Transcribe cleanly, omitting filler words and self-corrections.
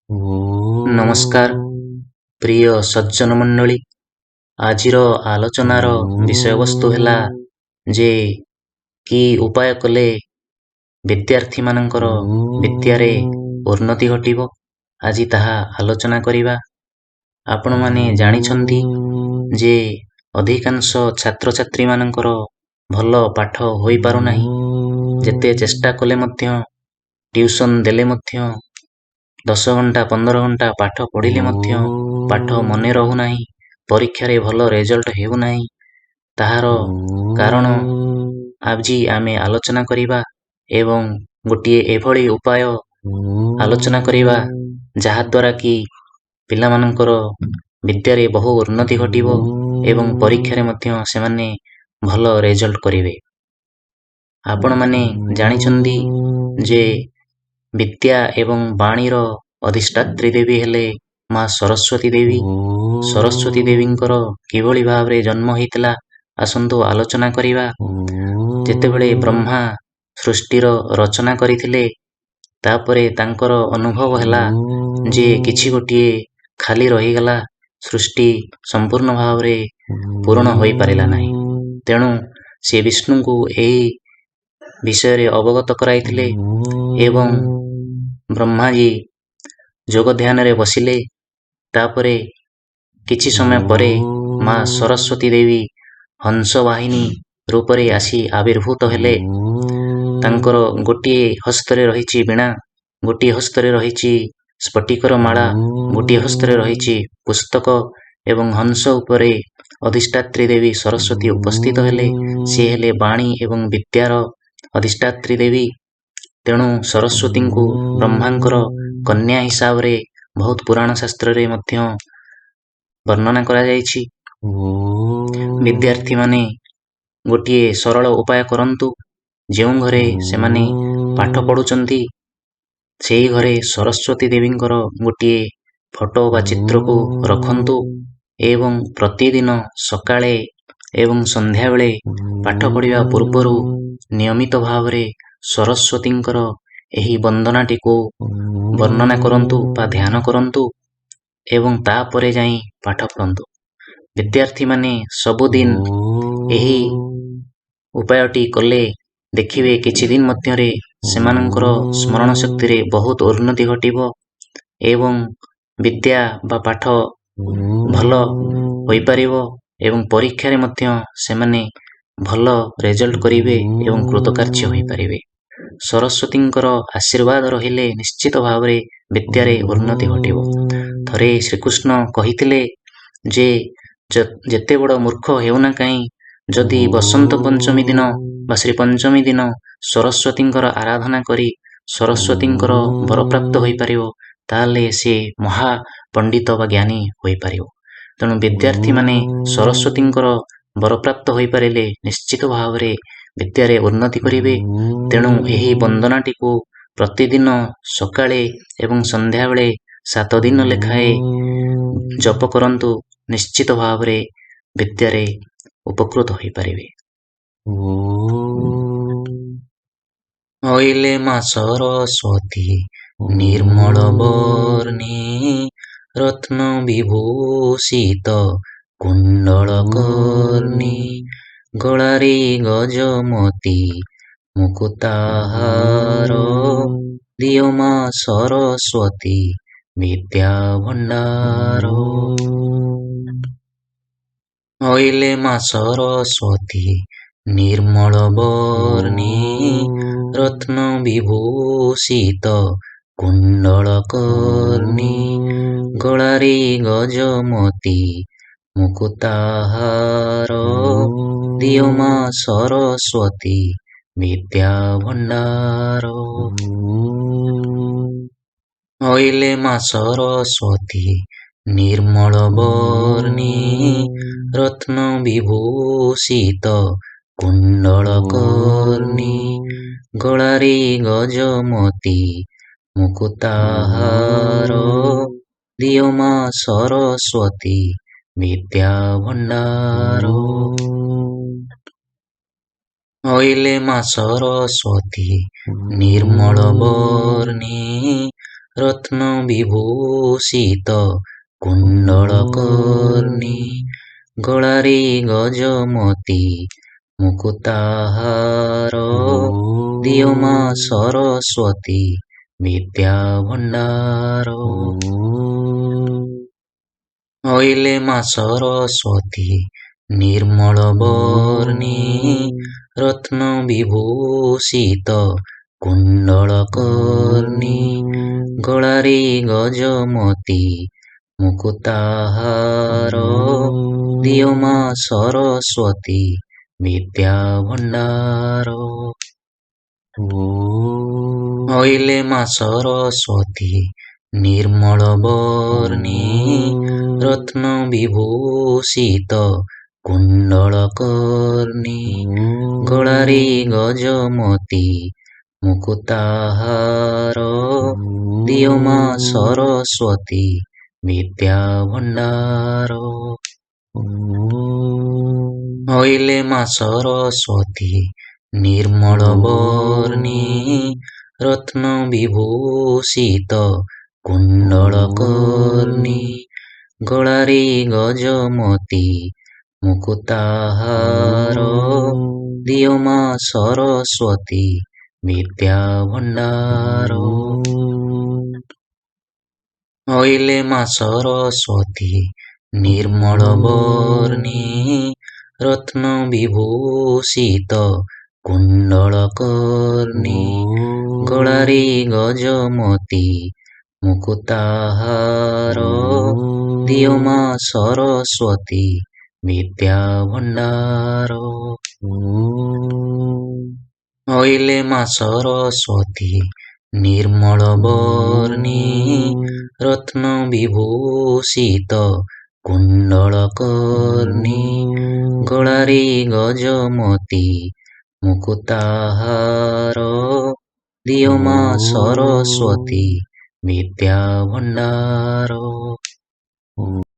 ନମସ୍କାର ପ୍ରିୟ ସଜ୍ଜନ ମଣ୍ଡଳୀ, ଆଜିର ଆଲୋଚନାର ବିଷୟବସ୍ତୁ ହେଲା ଯେ କି ଉପାୟ କଲେ ବିଦ୍ୟାର୍ଥୀମାନଙ୍କର ବିଦ୍ୟାରେ ଉନ୍ନତି ଘଟିବ। ଆଜି ତାହା ଆଲୋଚନା କରିବା। ଆପଣମାନେ ଜାଣିଛନ୍ତି ଯେ ଅଧିକାଂଶ ଛାତ୍ରଛାତ୍ରୀମାନଙ୍କର ଭଲ ପାଠ ହୋଇପାରୁନାହିଁ। ଯେତେ ଚେଷ୍ଟା କଲେ ମଧ୍ୟ, ଟ୍ୟୁସନ୍ ଦେଲେ ମଧ୍ୟ, 10 ଘଣ୍ଟା 15 ଘଣ୍ଟା ପାଠ ପଢ଼ିଲେ ମଧ୍ୟ ପାଠ ମନେ ରହୁନାହିଁ, ପରୀକ୍ଷାରେ ଭଲ ରେଜଲ୍ଟ ହେଉନାହିଁ। ତାହାର କାରଣ ଆଜି ଆମେ ଆଲୋଚନା କରିବା ଏବଂ ଗୋଟିଏ ଏଭଳି ଉପାୟ ଆଲୋଚନା କରିବା, ଯାହାଦ୍ୱାରା କି ପିଲାମାନଙ୍କର ବିଦ୍ୟାରେ ବହୁ ଉନ୍ନତି ଘଟିବ ଏବଂ ପରୀକ୍ଷାରେ ମଧ୍ୟ ସେମାନେ ଭଲ ରେଜଲ୍ଟ କରିବେ। ଆପଣମାନେ ଜାଣିଛନ୍ତି ଯେ ବିଦ୍ୟା ଏବଂ ବାଣୀର ଅଧିଷ୍ଠାତ୍ରୀ ଦେବୀ ହେଲେ ମା ସରସ୍ୱତୀ ଦେବୀ। ସରସ୍ୱତୀ ଦେବୀଙ୍କର କିଭଳି ଭାବରେ ଜନ୍ମ ହୋଇଥିଲା, ଆସନ୍ତୁ ଆଲୋଚନା କରିବା। ଯେତେବେଳେ ବ୍ରହ୍ମା ସୃଷ୍ଟିର ରଚନା କରିଥିଲେ, ତାପରେ ତାଙ୍କର ଅନୁଭବ ହେଲା ଯେ କିଛି ଗୋଟିଏ ଖାଲି ରହିଗଲା, ସୃଷ୍ଟି ସମ୍ପୂର୍ଣ୍ଣ ଭାବରେ ପୂରଣ ହୋଇପାରିଲା ନାହିଁ। ତେଣୁ ସେ ବିଷ୍ଣୁଙ୍କୁ ଏହି ବିଷୟରେ ଅବଗତ କରାଇଥିଲେ ଏବଂ ବ୍ରହ୍ମାଜୀ ଯୋଗ ଧ୍ୟାନରେ ବସିଲେ। ତାପରେ କିଛି ସମୟ ପରେ ମା ସରସ୍ୱତୀ ଦେବୀ ହଂସ ବାହିନୀ ରୂପରେ ଆସି ଆବିର୍ଭୂତ ହେଲେ। ତାଙ୍କର ଗୋଟିଏ ହସ୍ତରେ ରହିଛି ବୀଣା, ଗୋଟିଏ ହସ୍ତରେ ରହିଛି ସ୍ଫଟିକର ମାଳା, ଗୋଟିଏ ହସ୍ତରେ ରହିଛି ପୁସ୍ତକ ଏବଂ ହଂସ ଉପରେ ଅଧିଷ୍ଠାତ୍ରୀ ଦେବୀ ସରସ୍ୱତୀ ଉପସ୍ଥିତ ହେଲେ। ସିଏ ହେଲେ ବାଣୀ ଏବଂ ବିଦ୍ୟାର ଅଧିଷ୍ଠାତ୍ରୀ ଦେବୀ। ତେଣୁ ସରସ୍ୱତୀଙ୍କୁ ବ୍ରହ୍ମାଙ୍କର କନ୍ୟା ହିସାବରେ ବହୁତ ପୁରାଣ ଶାସ୍ତ୍ରରେ ମଧ୍ୟ ବର୍ଣ୍ଣନା କରାଯାଇଛି। ବିଦ୍ୟାର୍ଥୀମାନେ ଗୋଟିଏ ସରଳ ଉପାୟ କରନ୍ତୁ। ଯେଉଁ ଘରେ ସେମାନେ ପାଠ ପଢ଼ୁଛନ୍ତି, ସେହି ଘରେ ସରସ୍ୱତୀ ଦେବୀଙ୍କର ଗୋଟିଏ ଫଟୋ ବା ଚିତ୍ରକୁ ରଖନ୍ତୁ ଏବଂ ପ୍ରତିଦିନ ସକାଳେ ଏବଂ ସନ୍ଧ୍ୟାବେଳେ ପାଠ ପଢ଼ିବା ପୂର୍ବରୁ ନିୟମିତ ଭାବରେ ସରସ୍ୱତୀଙ୍କର ଏହି ବନ୍ଦନାଟିକୁ ବର୍ଣ୍ଣନା କରନ୍ତୁ ବା ଧ୍ୟାନ କରନ୍ତୁ ଏବଂ ତାପରେ ଯାଇ ପାଠ ପଢ଼ନ୍ତୁ। ବିଦ୍ୟାର୍ଥୀମାନେ ସବୁଦିନ ଏହି ଉପାୟଟି କଲେ ଦେଖିବେ, କିଛି ଦିନ ମଧ୍ୟରେ ସେମାନଙ୍କର ସ୍ମରଣ ଶକ୍ତିରେ ବହୁତ ଉନ୍ନତି ଘଟିବ ଏବଂ ବିଦ୍ୟା ବା ପାଠ ଭଲ ହୋଇପାରିବ ଏବଂ ପରୀକ୍ଷାରେ ମଧ୍ୟ ସେମାନେ ଭଲ ରେଜଲ୍ଟ କରିବେ ଏବଂ କୃତକାର୍ଯ୍ୟ ହୋଇପାରିବେ। ସରସ୍ୱତୀଙ୍କର ଆଶୀର୍ବାଦ ରହିଲେ ନିଶ୍ଚିତ ଭାବରେ ବିଦ୍ୟାରେ ଉନ୍ନତି ଘଟିବ। ଥରେ ଶ୍ରୀକୃଷ୍ଣ କହିଥିଲେ ଯେ ଯେତେ ବଡ଼ ମୂର୍ଖ ହେଉନା କାହିଁ, ଯଦି ବସନ୍ତ ପଞ୍ଚମୀ ଦିନ ବା ଶ୍ରୀ ପଞ୍ଚମୀ ଦିନ ସରସ୍ୱତୀଙ୍କର ଆରାଧନା କରି ସରସ୍ୱତୀଙ୍କର ବରପ୍ରାପ୍ତ ହୋଇପାରିବ, ତାହେଲେ ସେ ମହା ପଣ୍ଡିତ ବା ଜ୍ଞାନୀ ହୋଇପାରିବ। ତେଣୁ ବିଦ୍ୟାର୍ଥୀମାନେ ସରସ୍ୱତୀଙ୍କର ବରପ୍ରାପ୍ତ ହୋଇପାରିଲେ ନିଶ୍ଚିତ ଭାବରେ ବିଦ୍ୟାରେ ଉନ୍ନତି କରିବେ। ତେଣୁ ଏହି ବନ୍ଦନାଟିକୁ ପ୍ରତିଦିନ ସକାଳେ ଏବଂ ସନ୍ଧ୍ୟାବେଳେ 7 ଦିନ ଲେଖାଏଁ ଜପ କରନ୍ତୁ, ନିଶ୍ଚିତ ଭାବରେ ବିଦ୍ୟାରେ ଉପକୃତ ହୋଇପାରିବେ। ଅଇଲେ ମା ସରସ୍ୱତୀ ନିର୍ମଳ ବର୍ଣ୍ଣେ, ରତ୍ନ ବିଭୂଷିତ କୁଣ୍ଡଳ କର୍ଣ୍ଣେ, ଗଳାରେ ଗଜମୋତି ମୁକୁତାହାର, ଦିଅ ମା ସରସ୍ୱତୀ ବିଦ୍ୟା ଭଣ୍ଡାର। ଅଇଲେ ମା ସରସ୍ୱତୀ ନିର୍ମଳ ବର୍ଣ୍ଣେ, ରତ୍ନ ବିଭୂଷିତ କୁଣ୍ଡଳ କର୍ଣ୍ଣେ, ଗଳାରେ ଗଜମୋତି ମୁକୁତାହାର, ଦିଅ ମା ସରସ୍ୱତୀ ବିଦ୍ୟା ଭଣ୍ଡାର। ଅଇଲେ ମା ସରସ୍ୱତୀ ନିର୍ମଳ ବର୍ଣ୍ଣେ, ରତ୍ନ ବିଭୂଷିତ କୁଣ୍ଡଳ କର୍ଣ୍ଣେ, ଗଳାରେ ଗଜମୋତି ମୁକୁତାହାର, ଦିଅ ମା ସରସ୍ୱତୀ ବିଦ୍ୟା ଭଣ୍ଡାର। ଅଇଲେ ମା ସରସ୍ୱତୀ ନିର୍ମଳ ବର୍ଣ୍ଣେ, ରତ୍ନ ବିଭୂଷିତ କୁଣ୍ଡଳ କର୍ଣ୍ଣି, ଗଳାରେ ଗଜମୋତି ମୁକୁତାହାର, ଦିଅ ମା ସରସ୍ୱତୀ ବିଦ୍ୟା ଭଣ୍ଡାର। ଅଇଲେ ମା ସରସ୍ୱତୀ ନିର୍ମଳ ବର୍ଣ୍ଣି, ରତ୍ନ ବିଭୂଷିତ କୁଣ୍ଡଳ କର୍ଣ୍ଣି, ଗଳାରେ ଗଜମୋତି ମୁକୁତାହାର, ଦିଅ ମା ସରସ୍ୱତୀ ବିଦ୍ୟା ଭଣ୍ଡାର। ଅଇଲେ ମା ସରସ୍ୱତୀ ନିର୍ମଳ ବର୍ଣ୍ଣି, ରତ୍ନ ବିଭୂଷିତ କୁଣ୍ଡଳ କର୍ଣ୍ଣି, ଗଳାରେ ଗଜମୋତି ମୁକୁତାହାର, ଦିଅ ମା ସରସ୍ୱତୀ ବିଦ୍ୟା ଭଣ୍ଡାର। ଅଇଲେ ମା ସରସ୍ୱତୀ ନିର୍ମଳ ବର୍ଣ୍ଣି, ରତ୍ନ ବିଭୂଷିତ କୁଣ୍ଡଳ କର୍ଣ୍ଣି, ଗଳାରେ ଗଜମୋତି ମୁକୁତାହାର, ଦିଅ ମା ସରସ୍ୱତୀ ବିଦ୍ୟା ଭଣ୍ଡାର। ଅଇଲେ ମା ସରସ୍ୱତୀ ନିର୍ମଳ ବର୍ଣ୍ଣି, ରତ୍ନ ବିଭୂଷିତ କୁଣ୍ଡଳ କର୍ଣ୍ଣି, ଗଳାରେ ଗଜମୋତି ମୁକୁତାହାର, ଦିଅ ମା ସରସ୍ୱତୀ ବିଦ୍ୟା ଭଣ୍ଡାର। ଅଇଲେ ମା ସରସ୍ୱତୀ ନିର୍ମଳ ବର୍ଣ୍ଣି, ରତ୍ନ ବିଭୂଷିତ କୁଣ୍ଡଳ କର୍ଣ୍ଣି, ଗଳାରେ ଗଜମୋତି ମୁକୁତାହାର, ଦିଅ ମା ସରସ୍ୱତୀ ବିଦ୍ୟା ଭଣ୍ଡାର।